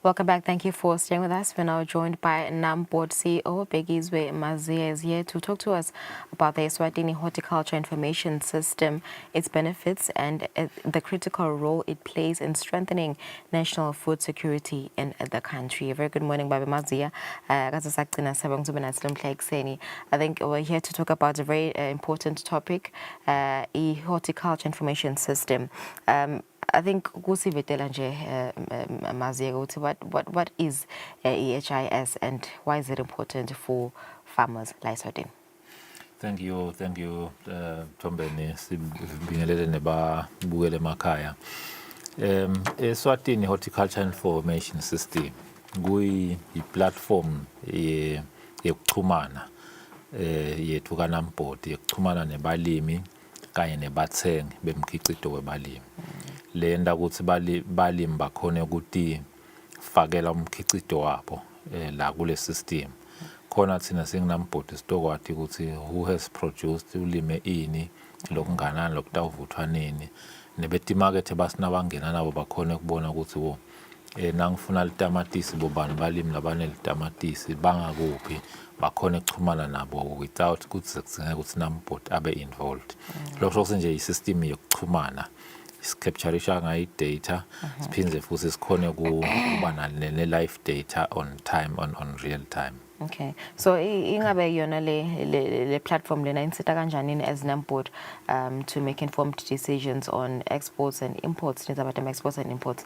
Welcome back. Thank you for staying with us. We're now joined by NAMBoard CEO Bhekizwe Maziya is here to talk to us about the Eswatini Horticulture Information System, its benefits, and the critical role it plays in strengthening national food security in the country. A very good morning, Babe Maziya. Kaze sagcina siyabonga ukuthi ube nathi lamhla ekuseni. I think we're here to talk about a very important topic, i-horticulture information system. I think kusivetela nje Maziya ukuthi what is EHIS and why is it important for farmers la eSwatini? Thank you, Thombeni. Sibingelele nebabukele emakhaya. Eswatini Horticulture Information System kuyi platform ye yekuchumana yethu kaNAMBoard, yekuchumana nebalimi kanye nebathengi bemkhicito webalimi. Lenta ukuthi balimi bakhone ukuthi fakela umkhicito wabo la kule system. Khona thina singuNAMBoard sitokwati ukuthi who has produced, ulime ini, lokunganani, lokutawuvuthwa nini, nebetimakethe basinabangena nabo bakhone ukubona ukuthi wo nangifuna litamatisi, bobani balimi labanelitamatisi, bangakuphi, bakhone ukuchumana nabo without ukuthi kudingeka ukuthi NAMBoard abe involved. Lokho kusho nje i-system yokuchumana, sicaptureisha ngayo i-data, siphindze futhi sikhone kuba ne-live data on time, on real time. Okay. So ingabe yona le platform lena insita kanjani as NAMBoard to make informed decisions on exports and imports, about exports and imports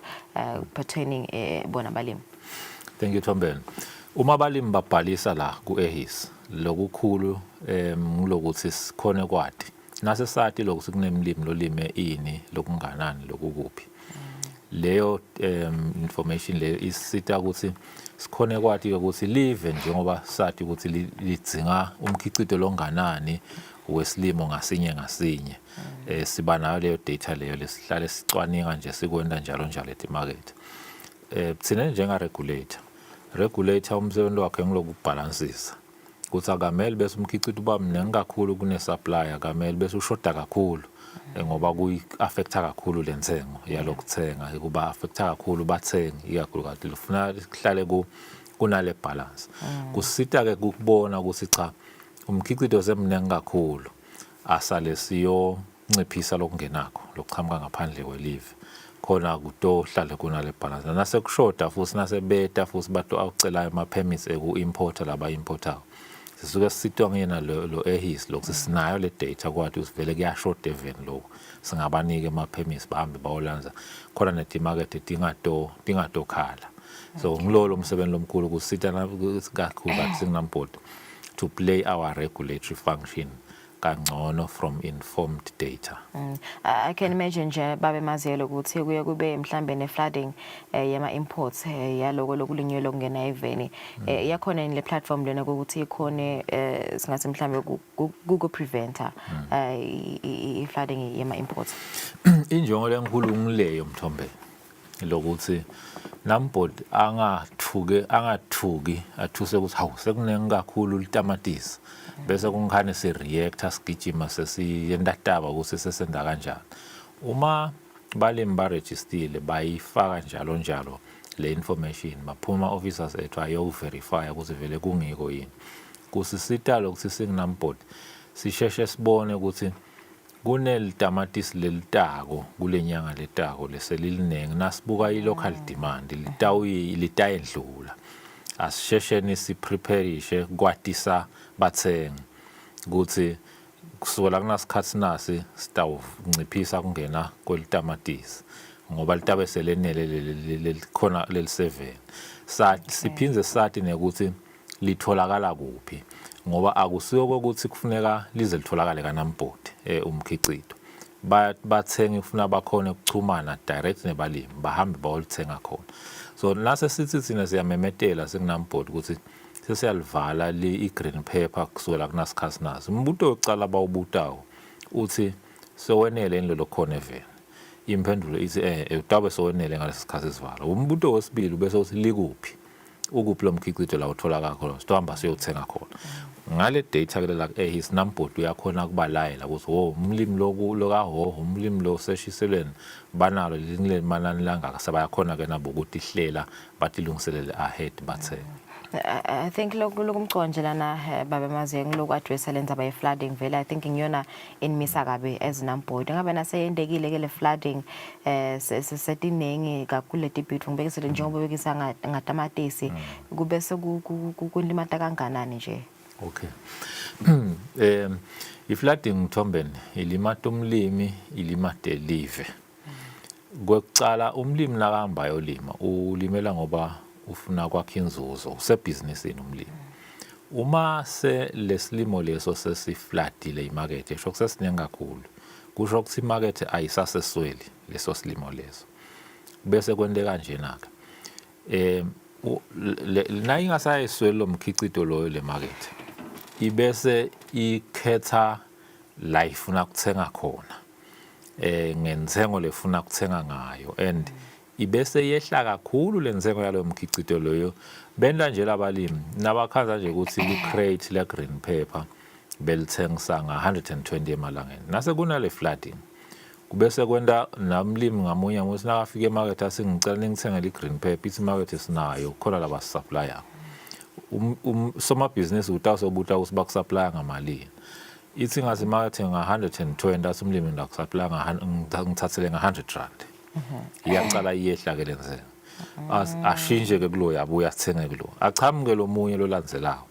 pertaining bona balimi? Thank you, Thombeni. Uma abalimi babhalisa la ku-EHIS, lokukhulu ngilokuthi sikhone kwati. Nase sati lokuthi kunemlimi lolime ini, lokunganani, lokukuphi. Leyo information leyo isita ukuthi sikhone kwati ukuthi live, njengoba sati ukuthi lidzinga umkhicito longanani wesilimo ngasinye ngasinye, siba nayo leyo data leyo lesihlale sicwaninga nje, sikwenta njalo njalo etimakethe. Thina njenga regulator, umsebenzi wakhe ngilokubhalansisa ukuthi akamele bese umkhicito uba mningi kakhulu kune-supply, akamele bese ushoda kakhulu, ngoba kuyi-affecta kakhulu lentsengo yalokuthenga, kuba affecta kakhulu bathengi ikakhulukazi. Lufuna kuhlale kunale balance. Kusita ke ukubona ukuthi cha, umkhicito semningi kakhulu, asale siyonciphisa lokungenakho lokuchamuka ngaphandle kwelive, khona kutohlale kunale balance. Nasekushoda futhi, nasebeta futhi bato awucela ama-permits eku-importer laba-importayo, sisuke sisitwa ngiyena lo EHIS lokhu sinayo le data kwathi usivele kuyashoda even lokhu, singabanika ama-permits bahambe bayolanza khona netimakethe tingatokhala. So ngilolo umsebenzi lomkhulu kusita kakhulu kathi singuNAMBoard to play our regulatory function kangcono from informed data. I can imagine nje, babe Maziyelo, ukuthi kuye kube mhlambe ne-flooding yama imports yaloko lokulinywe lokungena eveni. Yakhona yini le platform lena ukuthi ikhone singathi mhlambe kuku preventa i-flooding yama imports? Injongo lenkulu ngileyo, Mthombeni, lokuthi NAMBoard angathuke, angathuki athuse ukuthi hawu, sekuningi kakhulu litamatisi, bese kungikhane si-reacta, sigijima, sesiyenta taba ukuthi sesenda kanjani. Uma balimi barejistile, bayifaka njalo njalo le information, baphuma officers ethu ayoverify ukuthi vele kungiko yini. Kusisita lokuthi singuNAMBoard sisheshe sibone ukuthi kunelitamatisi lelitako kule nyanga letako leselilinengi, nasibuka i-local demand litawuyi litayendlula, asishesheni sipreparishe kwatisa bathengi ukuthi kusukela kunasikhathi nasi sitawunciphisa kungena kwelitamatisi ngoba litabe selenele lelikhona leliseveni. Sathi siphindze sathi nekuthi litholakala kuphi, ngoba akusiyo ukuthi kufuneka lize litholakale kaNAMBoard umkhicito. Bathengi kufuna bakhone ukuchumana direct nebalimi, bahambe bayolithenga khona. So nase sithi thina siyamemetela singuNAMBoard ukuthi sesiyalivala i-green pepper kusukela kunasikhathi naso, umbuto wokucala bawubutawo uthi, "Sowenele yini lelo khona eveni?" Impendulo ithi utabe sowenele ngalesi sikhathi sivala. Umbuto wesibili bese uthi, "Likuphi, ukuphi lo mkhicito la utholakala khona?" Sitohamba siyothenga khona. Ngale data ke la ehis NAMBOARD uyakhona kubalayela ukuthi wo umlimi loku lokahoho, umlimi lo seshiselweni banalo leli manani langaka, sebayakhona ke nabo ukuthi hlela batilungiselele ahead bathenge. I think lokhu lokumcoka nje lana, baba Maziya, ngiloku addressa le ndzaba ye-flooding. Vele I think ngiyona enimisa kabi as NAMBOARD. Ngabe naseyendekile ke le flooding, setinengi kakhulu letibhidvo, ngibekisele njengoba ubekisa ngatamatisi, kube sekulimata kanganani nje? Okay, i-flooding, Mthombeni, ilimata umlimi, ilimate live. Kwekucala, umlimi nakahamba ayolima ulimela ngoba ufuna kwakha inzuzo, usebhizinisini umlimi. Uma se lesilimo leso sesifladile imakethe, sho kusesiningi kakhulu, kusho ukuthi imakethe ayisasesweli leso silimo leso. Bese kwenteka kanjena ke, nayingasayesweli lo mkhicito loyo le makethe, ibese ikhetha la ifuna kuthenga khona ngentsengo lefuna kuthenga ngayo, and ibese yehla kakhulu lentsengo yaloyo mkhicito loyo. Benta nje labalimi nabakhaza nje ukuthi li-crate le green pepper belithengisa nga-120 emalangeni, nase kunale flooding kubese kwenta namlimi ngamunye ukuthi nakafika emakethe athi, "Ngicela ningithengele i-green pepper," ithi imakethe, "Sinayo, khona laba supplier." Somabhizinisi utawusobuta ukuthi bakusupplya ngamalini. Ithi ngathi imakethe nga-120, athi umlimi, "Ngidakusupplya, ngithathele nga-R100." Iyacala iyehla ke lenzeka, ashintshe ke kulo, yabuya athenge kulo, achamuke lo munye lolandzelako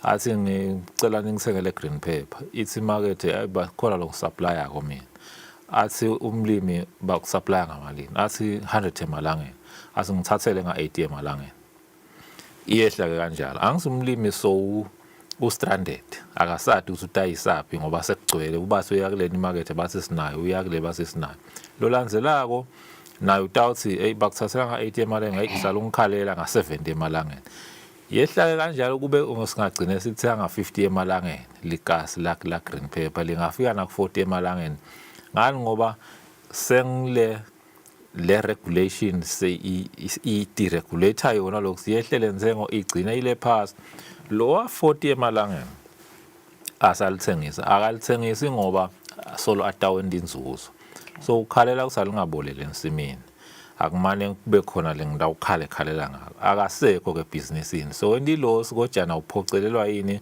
athi, "Ngicela ningithengele green pepper." Ithi imakethe, "Hayi, bakhona lo supplier ko mina." Athi umlimi, "Bakusupplya ngamalini?" Athi, "100 emalangeni." Athi, "Ngithathele nga-80 emalangeni." Iyehla ke kanjalo. Angisumlimi, so u-stranded, akasadi ukuthi utayisaphi ngoba sekugcwele. Ubathi uya kuleni imakethe, bathi sinayo, uya kule, bathi sinayo. Lo landzelako naye utawuthi, "Hey, bakuthathela nga-80 emalangeni, hayi, ngihlala ungikhalela nga-70 emalangeni." Yehla-ke kanjalo, kube singagcine sithenga nga-50 emalangeni likasi la green pepper, lingafika naku-40 emalangeni. Ngani? Ngoba sengile le regulation se i-deregulator yona lokhu, siyehlele ntsengo, igcine ile phasi lo 40 emalangeni. Asalithengisa, akalithengisi ngoba solo atawenta inzuzo, so ukhalela ukuthi alingaboleli ensimini, akumane kube khona le ngidawukhala ekhalela ngako, akasekho ke ebhizinisini. So wenta i-loss kojana uphocelelwa yini?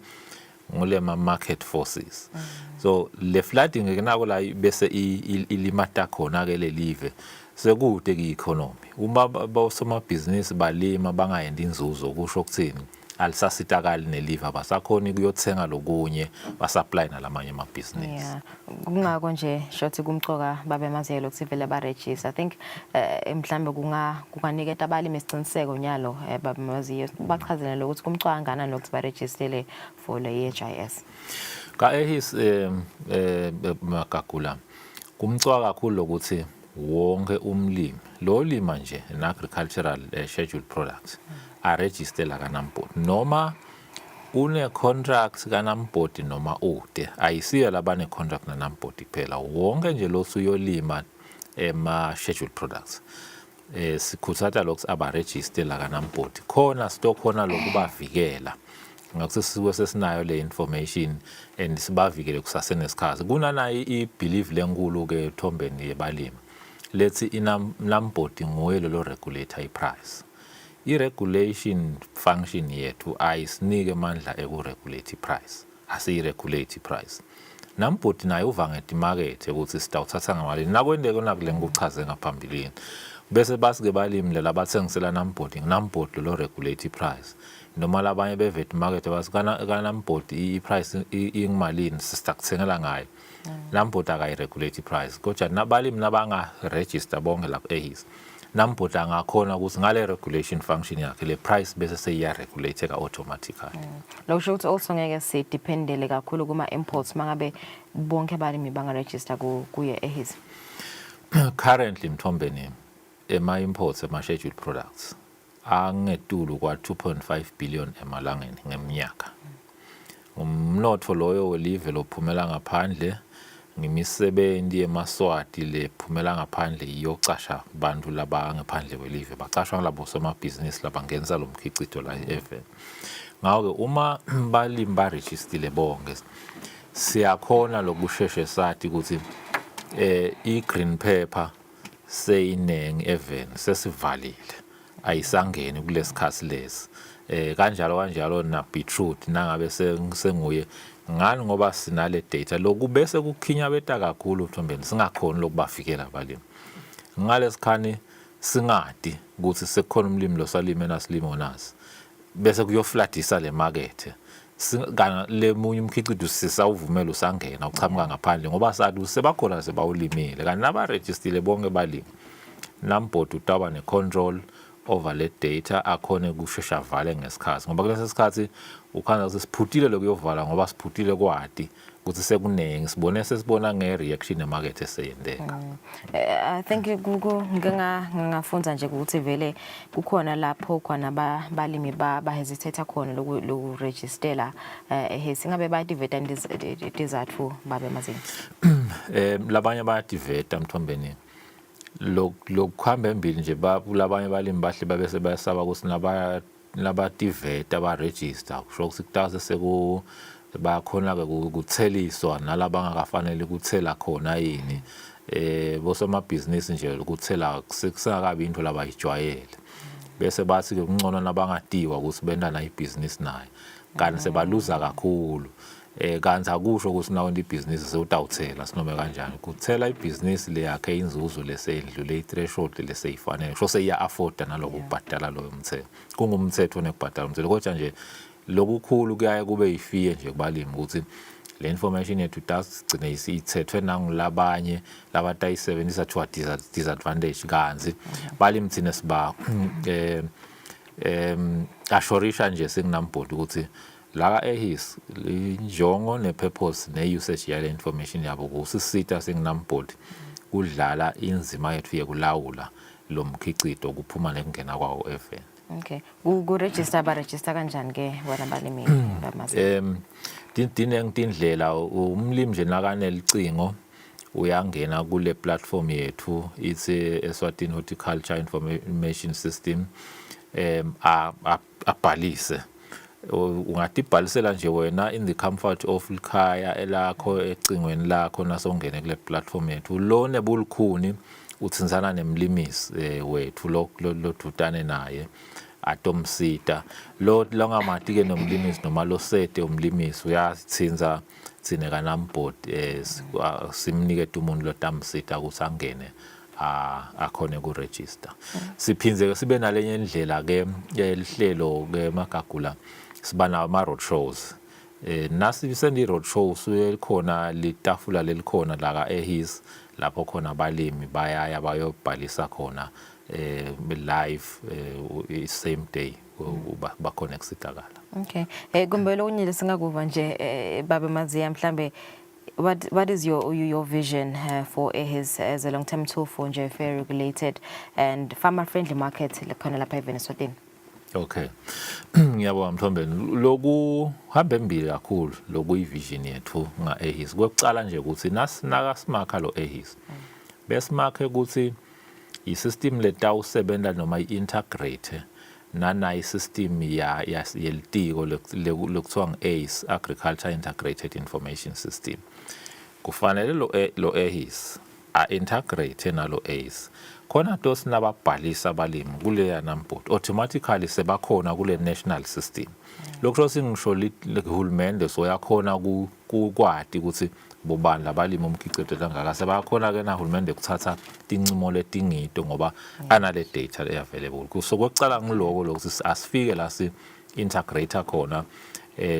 Ngule ma market forces. So le flooding ke nako la bese ilimata khona ke lelive, sekude ki-economy. Uma bosomabhizinisi balima bangayendi inzuzo, kusho ukuthini? Alisasitakali nelive, abasakhoni kuyothenga lokunye, basupply nalamanye amabhizinisi. Yeah, kungako nje shothi kumcoka babe Maziya ukuthi vele ba register. I think mhlambe kunganiketa abalimi isiqiniseko nyalo, babe Maziya, bachazele lokuthi kumcoka kangakanani lokuthi ba registele for le EHIS. Ka EHIS, Magagula, kumcoka kakhulu ukuthi wonke umlimi lo lima nje an agricultural scheduled products a register la kaNAMBOARD, noma une contract kaNAMBOARD noma ude ayisiyo labane contract naNAMBOARD kuphela, wonke nje lo suyolima ema scheduled products, sikhuthaza lokhu aba register la kaNAMBOARD, khona sitokhona lokubavikela. Ngakho sisuke sesinayo le information and sibavikele kusasenesikhathi. Kunanayo i-belief lenkulu ke ethombeni yebalimi lethi iNAMBOARD nguye lolo regulator i-price. I-regulation function yethu ayisinike amandla eku-regulate i-price, asiyi-regulate i-price. NAMBOARD naye uva ngetimakethe ukuthi sitawuthatha ngamalini nakwenteke nakule ngikuchaze ngaphambilini, bese basi-ke balimi lela bathengisela NAMBOARD, NAMBOARD lolo regulate i-price, noma labanye bevet market bathi kaNAMBOARD i-price ingumalini, sisitakuthengela ngayo. NAMBOARD akayi-regulate i-price, kodwa nabalimi nabanga-register bonke lapho ehis NAMBOARD angakhona ukuthi ngale regulation function yakhe le price bese seyiya-regulate-ka automatically. Lokusho ukuthi also ngeke sidependele kakhulu kuma imports mangabe bonke abalimi bangaregister kuye ehis. Currently, Mthombeni, ema-imports ema-scheduled products angetulu kwa-2.5 billion emalangeni ngeminyaka. Umnotfo loyo welive lophumela ngaphandle, ngimisebenzi yemaswati lephumela ngaphandle iyocasha bantu labangephandle kwelive, bacashwa ngilabo somabhizinisi labangenisa lo mkhicito la eveni. Ngako-ke uma balimi barejistile bonke, siyakhona lokusheshe sati ukuthi i-green pepper seyinengi eveni, sesivalile, ayisangeni kulesikhathi lesi, kanjalo kanjalo na beetroot nangabe senguye ngani, ngoba sinale data. Lokhu bese kukhinyabeta kakhulu, Mthombeni, singakhoni lokubavikela abalimi ngalesikhani, singadi ukuthi sekukhona umlimi losalime nasilimo nasi, bese kuyofladisa le makethe. Kana lemunye umkhicido sisawuvumela usangena uchamuka ngaphandle, ngoba sathi sebakhona sebawulimile, kanti nabarejistile bonke balimi, NAMBOARD utawuba ne-control over le data, akhone kushesha avale ngesikhathi, ngoba kulesi sikhathi ukhanza ukuthi siphutile lokuyovala, ngoba siphutile kwati ukuthi sekuningi, sibone sesibona nge-reaction emakethe eseyenteka. I think ngingafunza nje ukuthi vele kukhona lapho khona balimi ba hesitate khona loku registela singabe bayativeta tizatfu, babe Mazinyo? Labanye bayativeta, Mthombeni. Lokuhamba embili nje, labanye balimi bahle babe sebayasaba ukuthi nabativeta baregister, kusho ukuthi kutase seku bayakhona-ke kutheliswa nalabangakafanele kuthela khona yini, bosomabhizinisi nje ukuthela kusengakabi into labayijwayele, bese bathi-ke kungcono nabangatiwa ukuthi benta nayo ibhizinisi nayo, kanti sebaluza kakhulu. Kanti akusho ukuthi nawenta ibhizinisi sewutawuthela sinome kanjani. Kuthela ibhizinisi leyakhe inzuzo leseyendlule i-threshold leseyifanele, kusho seyiya-afforda naloko ukubhadala loyo mthelo, kungumthetho nekubhadala umthelo. Kodwa nje lokukhulu kuyaye kube yifiye nje kubalimi ukuthi le information yethu tasigcine ithethwe nangulabanye labatayisebenzisa to our disadvantage, kanzi balimi thina siba assurisha nje singuNAMBOARD ukuthi la ka-EHIS injongo ne-purpose ne-usage yale information yabo kusisita singuNAMBOARD kudlala inzima yethu yekulawula lo mkhicito kuphuma nekungena kwawo eveni. Okay. Ku register, ba register kanjani ke wena balimi bamazinyo? Dinengi tindlela. Umlimi nje nakanelicingo uyangena kule platform yethu, ithi Eswatini Horticulture Information System, abhalise. Ungatibhalisela nje wena in the comfort of likhaya elakho, ecingweni lakho, nasongene kule platform yethu. Lo nebulukhuni uthintsana nemlimisi wethu lodvutane naye atomsita. Lo longamati ke nomlimisi noma losete umlimisi uyasithinza tsine kaNAMBOARD, simnikete umuntu lotamsita ukuthi angene akhone kuregister. Siphindze ke sibe nalenye indlela ke, lihlelo ke Magagula, siba nawo ama road shows. Nasi sendi road show, suye khona litafula lelikhona la ka EHIS, lapho khona abalimi bayaya bayobhalisa khona live, same day bakhona kusitakala. Okay. Kumbe lokunye lesingakuva nje, babe Maziya, mhlambe what is your vision for EHIS as a long term tool for nje fair, regulated and farmer friendly market khona lapha eVenezuela? Okay. Ngiyabonga, Mthombeni. Loku hamba embili kakhulu lokuyi-vision yethu nga-EHIS. Kwekucala nje ukuthi nasinaka simakha lo EHIS, besimakhe ukuthi i-system letawusebenta noma i-integrate nanayi system ya yelitiko lokuthiwa ngu-ACE, Agriculture Integrated Information System. Kufanele lo EHIS a-integrate nalo ACE. Khona to sinababhalisa abalimi kuleya NAMBOARD, automatically sebakhona kule national system. Lokho singisho uhulumende soyakhona kukwati ukuthi bobani labalimi umkhicito kangaka, sebakhona ke nahulumende kuthatha tincumo letingito ngoba anale data available. So kokucala ngiloko lokuthi asifike la si integrate khona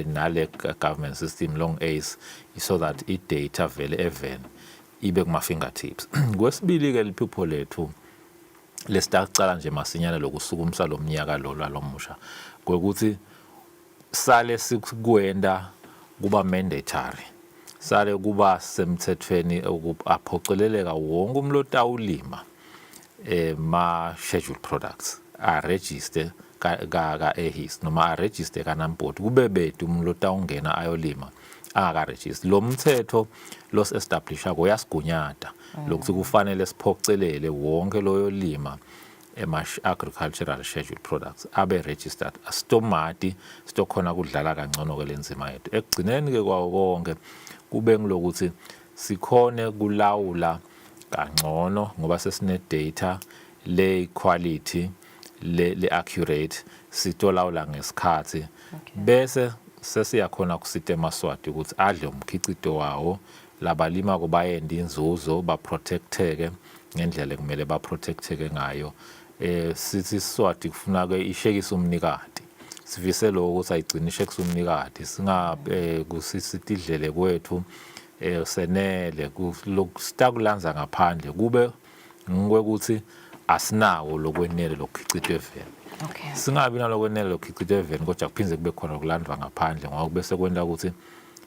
nale government system long ACE, so that i data vele even ibe kuma fingertips. Kwesibili ke, liphupho lethu lesitacala nje masinyane lokusukumisa lo mnyaka lo lwalomusha kwekuthi sale sikwenda kuba mandatory, sale kuba semthethweni, aphoceleleka wonke umuntu otawulima ma scheduled products a register ka EHIS noma a register ka NAMBOARD, kube bede umuntu otawungena ayolima angaka register. Lo mthetho los establisha uyasigunyata lokuthi kufanele siphocelele wonke loyo lima. Ema agricultural scheduled products abe registered, asitomati sitokhona kudlala kangcono ke lenzima yethu. Ekugcineni ke kwawo konke kube ngilokuthi sikhone kulawula kangcono ngoba sesine data le quality le, le accurate, sitolawula ngesikhathi, bese sesiyakhona kusita emaSwati ukuthi adle umkhicito wawo, labalima kubayenda inzuzo, baprotecteke ngendlela ekumele baprotecteke ngayo. Sithi iSwati kufuna ke ishekise umnikati, sifise lokho ukuthi ayigcine ishekise umnikati, singa kusisitidlele kwethu, senele lokusitakulanza ngaphandle, kube ngikwekuthi asinawo lokwenele lokukhicitwa eveni. Singabi nalokwenele lokukhicitwa eveni, kodwa kuphinde kube khona lokulandwa ngaphandle, ngoba kubese kwenta ukuthi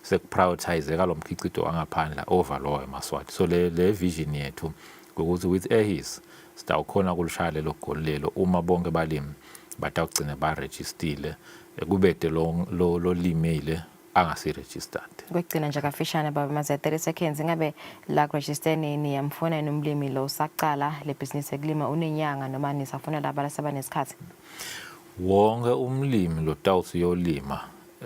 sekuprioritizeka lo mkhicito wangaphandle over lo emaSwati. So le vision yethu ukuthi with EHIS sitawukhona kulishaya lelo goli lelo uma bonke balimi batawugcina barejistile, kubede lo lolimile angasi-registered. Kwekugcina nje kafishane, baba Maziya, 30 seconds, ingabe la kurejisteni niyamfuna yini umlimi lo usaqala le bhizinisi ekulima unenyanga, noma nisafuna laba lasebanesikhathi? Wonke umlimi lotawuthi uyolima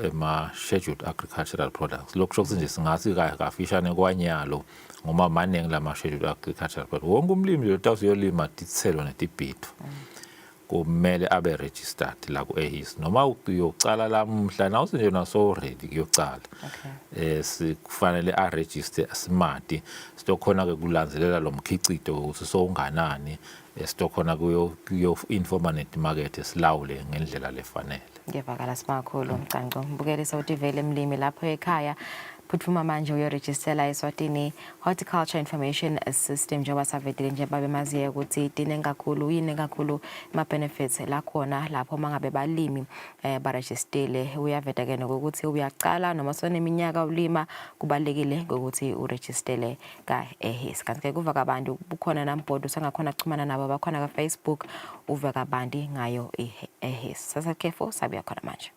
ema-scheduled agricultural products, lokhu kusho ukuthi nje singathi kafishane kwanyalo, ngoba maningi lama-scheduled agricultural products, wonke umlimi lotawuthi uyolima titselo netibhidvo kumele abe registered la ku-EHIS, noma uyocala lamuhla nawuthi nje naso ready kuyocala, sikufanele a register smart, sitokhona ke kulandzelela lo mkhicito ukuthi sowunganani, sitokhona kuyo informa netimakethe, silawule ngendlela lefanele. Ngiyevakala simakhulu Mcanco. Mbukeli sewutivele mlimi lapho ekhaya, phuthuma manje uyorejistela eSwatini Horticulture Information System, njengoba savetile nje babe Maziye ukuthi tine kakhulu yini kakhulu ama-benefits lakhona lapho uma ngabe balimi barejistile. Uyaveta ke nokuthi uyaqala noma soneminyaka ulima, kubalekile ngokuthi urejistele ka-EHIS. Kanti ke kuva kabanti bukhona NAMBoard, usengakhona kuchumana nabo, bakhona ka-Facebook, uve kabanti ngayo i-EHIS. Sasakhefu, sabuya khona manje.